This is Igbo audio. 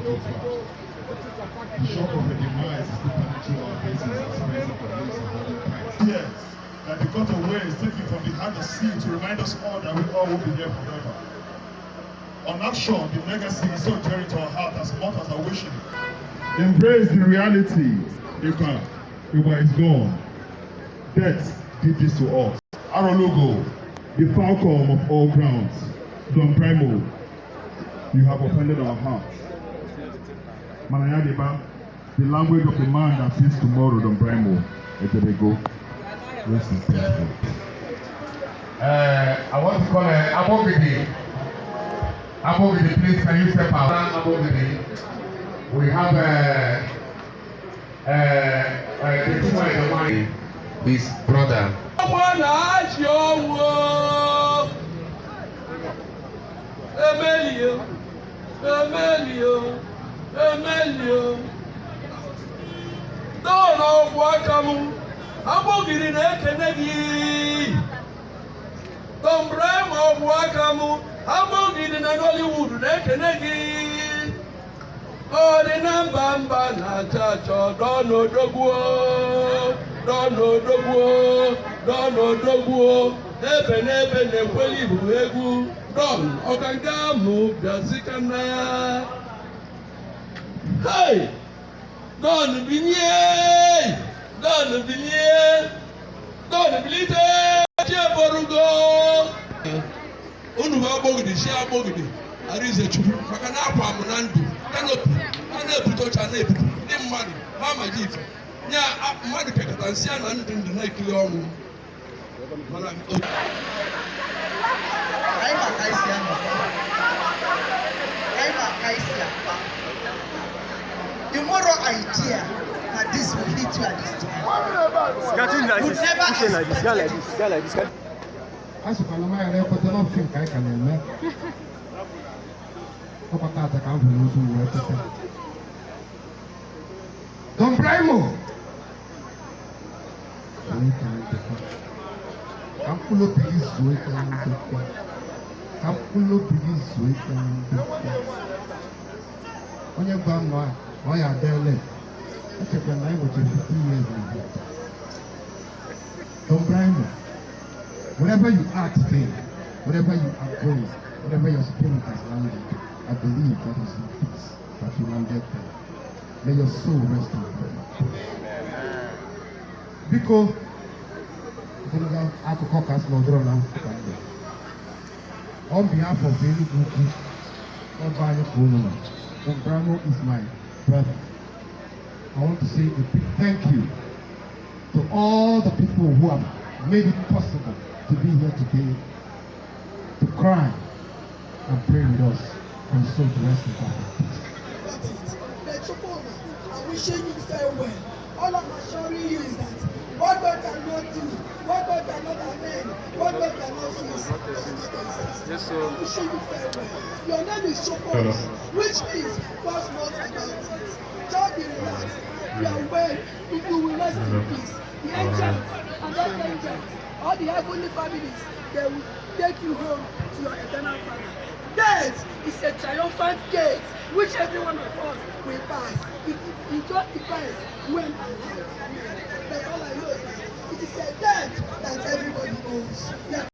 too far. The shock of her demise is still panting through our faces as friends and colleagues of other kinds. Yes, that the got away is taken from behind the scene to remind us all that we all will be here forever. On action, the legacy is so dear to our heart as mortals are wishing. Embrace the reality. Ipa, Ipa is gone. Death did this to us. Arologo, the falcon of all grounds. Don Brymo, you have offended our hearts. Manayadiba, the language of the man that sees tomorrow, Don Brymo, Ejebego. Rest in peace. I want to call Abogidi. Abogidi, please, can you step out? Abogidi. We have the his brother. Ọnwa na-achị ọnwụ emelio, emelio, emelio. Don ọgwụ aka m, Agbogiri na-ekene gị. Don Brymo ọgwụ aka m, Agbogiri na Nollywood na-ekene gị. Ọ dị na mba mba na-achọ achọ. Don odogwuo, Don odogwuo, Don odogwuo. Ebe n'ebe na-ekweli ibu egwu. Don ọkanga mụ bịazikana. Hey! Don bilie! Don bilie! Don bilite! Chi eborugo! Unu bụ Agbogidi si Agbogidi Arize Chukwu maka na akwa m na ndụ canopy a na-ebute oche a na-ebupụ ndị mmadụ ma amaghị ife nya mmadụ kekọta nsị a na ndụ ndụ na-ekiri ọnwụ mana. Anyị ma ka anyị si anọkọ, anyị ma ka anyị si akpa. The moral idea that this will hit you at this time. Getting like Would this, never pushing like this, guy like this, guy like this. Guy. A sịkwa na maya na-ekweta na film ka anyị ka na-eme ọkwa tata ka m hụrụ ozu wee kweta. Don Brymo, zuo ike na ndokwa, ka mkpụrụ obi gị zuo ike na ndokwa, ka mkpụrụ obi gị zuo ike na ndokwa. Onye gwa m na ọ ya adịele echekwa na anyị nwechara 50 years na here. Don Brymo, wherever you are today, wherever you are going, wherever your spirit has landed, I believe that is in peace that you landed there. May your soul rest in perfect peace. Biko, ogologo akụkọ ka sị na ọdịrọ na nkwụ ndụ. On behalf of Enugu Ukwu, ebe anyị ka unu nọ, Don Brymo is my brother. I want to say a big thank you to all the people who have made it possible to be here today to cry and pray with us and so to rest in perfect peace. Got it. But Chukwuma, I'm wishing you farewell. All I'm assuring you is that what God cannot do, what God cannot amend, what God cannot fix, does not exist. Yes, sir. I'm wishing you farewell. Your name is Chukwuma, which means God knows about it. Just be relaxed. You are well. You will rest in peace. The angels and the angels, all the heavenly families, they will take you home to your eternal Father. Death is a triumphant gate which every one of us will pass. It just depends when and how. But all I know is that it is a death that everybody owes. Yeah.